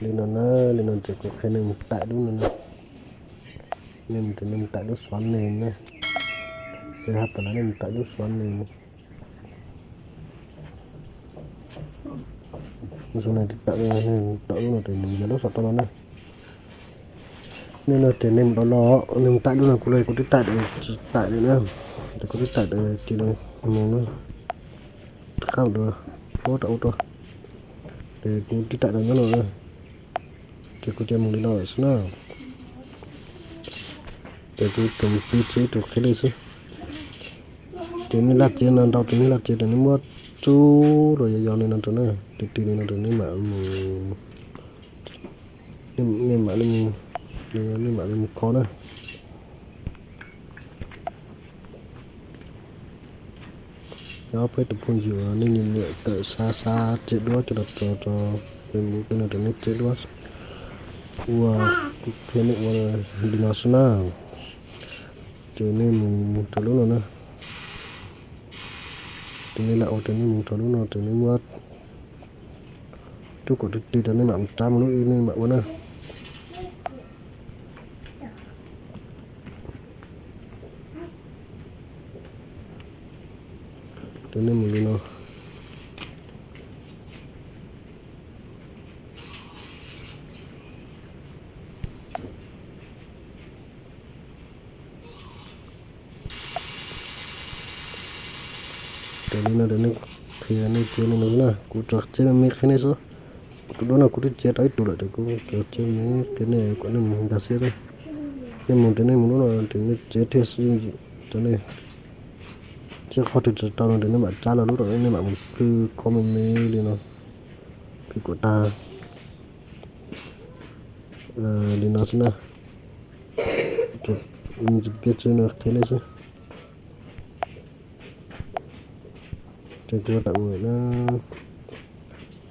Li no na, li no ces kuv qhia nej mus taim lub no na. Nej mus, nej mus taim lub xov nes na. Xav hais tias nej mus taim lub xov nes. Lub xov nes tawm, tawm lub no ces mus yog lub saum toj no na. Nej no ces nej mus download, nej mus taim lub no, kuv los kuv twb taim, taim li na. Ces kuv twb taim ces mus na, qab rau, pab rau ub rau. Ces kuv twb taim rau nyob no, ces kuv cia mus li no lawm xwb na. Ces kuv tus pib tsev tus qhia li xwb. Ces nej laj tsev no ntau, ces nej laj tsev ces nej muab tsub rau yog yog li no rau na, ti ti li no rau nej mam mus, nej mam li mus, nej mam li mus kho na. Yog peb tus phooj ywg uas nej nyiam nyiam kawm xav xav tsev duab coj los tso rau Facebook tej no ces nej tsev duab ua, kuv qhia nej ua li no xwb na. Ces nej mus rau lub no na. Ces nej lam ua ces nej mus rau lub no ces nej muab rub kom ti ti rau nej mam mus rab mus lub ib nej mam ua na. Ces nej mus li no. Ces li no ces nej qhia nej tsev li no na, kuv tso tsev me me qhia nej xwb. Kuv tus duab no kuv twb tsev tau ib tug lawm ces kuv tso tsev me me qhia nej kom nej mus nkag siab thiab. Nej mus ces nej mus lub no ces nej tsev thiaj xwb, cov nej tsev qhov twg tsis tau no ces nej mam rab los lub tom nej mam mus plhws kho me me li no, plhws kom tag li no xwb na. Piav txwv no qhia nej xwb. Ces kuv ua tawm mus na,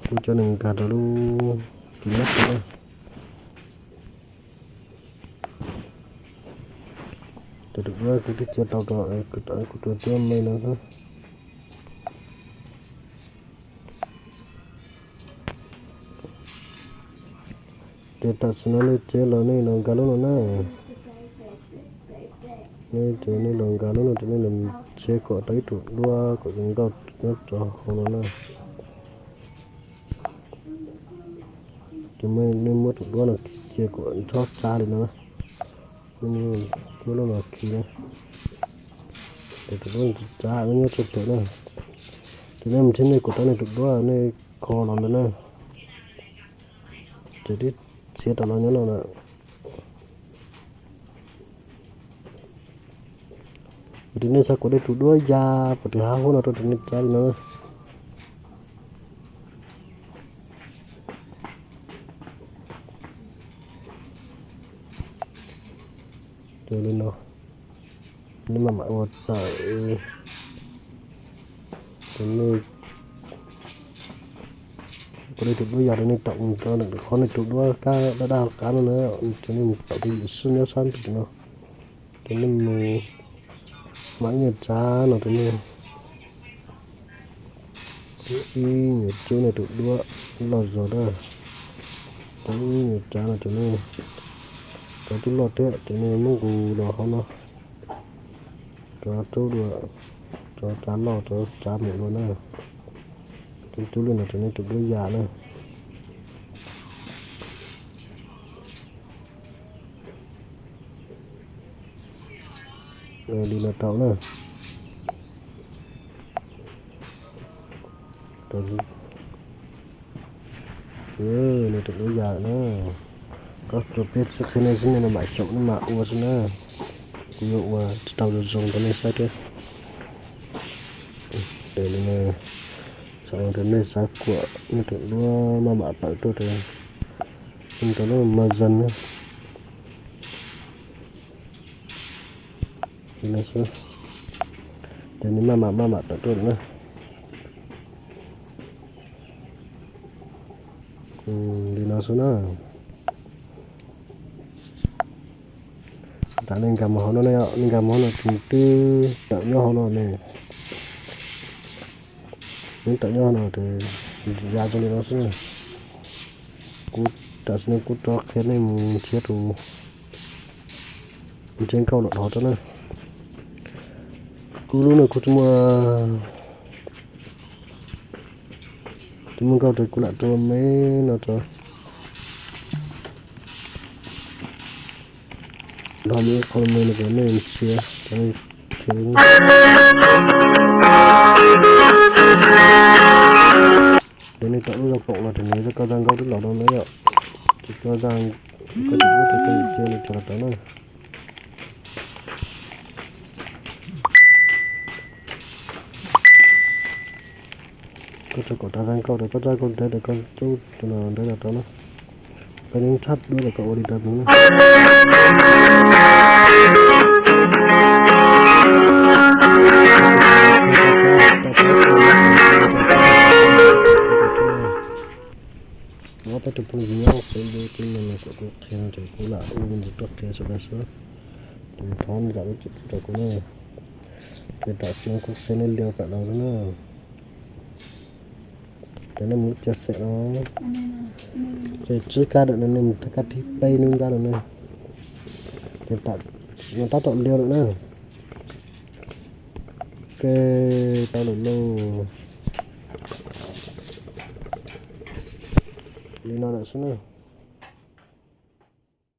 kuv coj nej nkag rau lub tus nab na. Ces tus duab kuv twb tsev tau rau, kuv tsev me no xwb. Ces tam sim no nej tsev los nej los nkag lub no na. Nej tsev nej los nkag lub no ces nej los tsev kom tau ib tug duab kom zoo nkauj nyob rau hauv no na. Ces nej muab tus duab no khi cia kom nrhob tsab li no. Nej muab lub no khi na. Ces tus duab tsis tsab, nyob tsawg tsawg na. Ces nej mus nrhiav nej kom tau nej tus duab nej kho los ntawd na. Ces twb txiav tau los nyob no na. Ces nej xav kom nej tus duab ya puas tim hav huab no rau ces nej tsab li no. Ces li no, nej maj mam ua tawm. Ces nej, kom nej tus duab ya rau nej tom mus rau qhov nej tus duab kab daj daj qab no na, ces nej mus tom tus yim sib nyob sab nraud no. Ces nej mus mam ib nyuag tsav no rau nej, ib nyuag rub nej tus duab loj zog na. Ces ib nyuag tsav no ces nej, cov rub loj thiab ces nej muab nqus los hauv no, rov rub dua, rov tsav loj rov tsav mus dua na. Ces rub li no ces nej tus duab ya na. Li no tau na. Nws tus duab ya na. Koj tus peb tsis qhia nej xwb, nej mam xyaum nej mam ua xwb na. Kuv yuav ua tsis tau zoo zoo rau nej saib thiab. Ces li no, txhua tus nej xav kom nej tus duab maj mam tawm tuaj rau, rau lub Amazon na. Li no xwb, ces nws maj mam maj mam tawm tuaj lawm na. Li no xwb na. Tam nej nkag mus hauv no, nej nkag mus hauv no ces twb tawm nyob hauv no ne. Nws tawm nyob no ces ya zoo li no xwb. Kuv Tam sim no kuv rov qhia nej mus nrhiav tus ntsiab nkauj los dhos rau na. Kuv lub no kuv tsis muaj, tsis muaj nkauj ces kuv lam rau me no rau. Dhos mus ib qho me no rau nej nrhiav, rau nej nrhiav. Ces nej tom lub zaj foom no ces nws yog koj zaj nkauj twb los rau na yom. Ces koj zaj, koj tus ub ces koj cia li rau los rau na. Koj rau kaum rau zaj nkauj rau, koj zaj nkauj ntev rau, koj rub tus no ntev los rau na. Koj yeej tshaj duab rau koj ua li rau tus na. Ob peb tug phooj ywg nyob pem ntu tij no kom kuv qhia no ces kuv lam ua li ntawd tuaj qhia sawv daws xwb. Ces thov zam lub txim pub rau kuv na. Ces tam sim no kuv qhia nej liu pam no na. Ces nej mus lub cia xem no, ces tsib kab ntawm no nej mus thaj kab thib peb nub nrab no na. Ces tam sim no tab tom liu lawm na. Ok, tau lawm lauj. Li no lawm xwb na.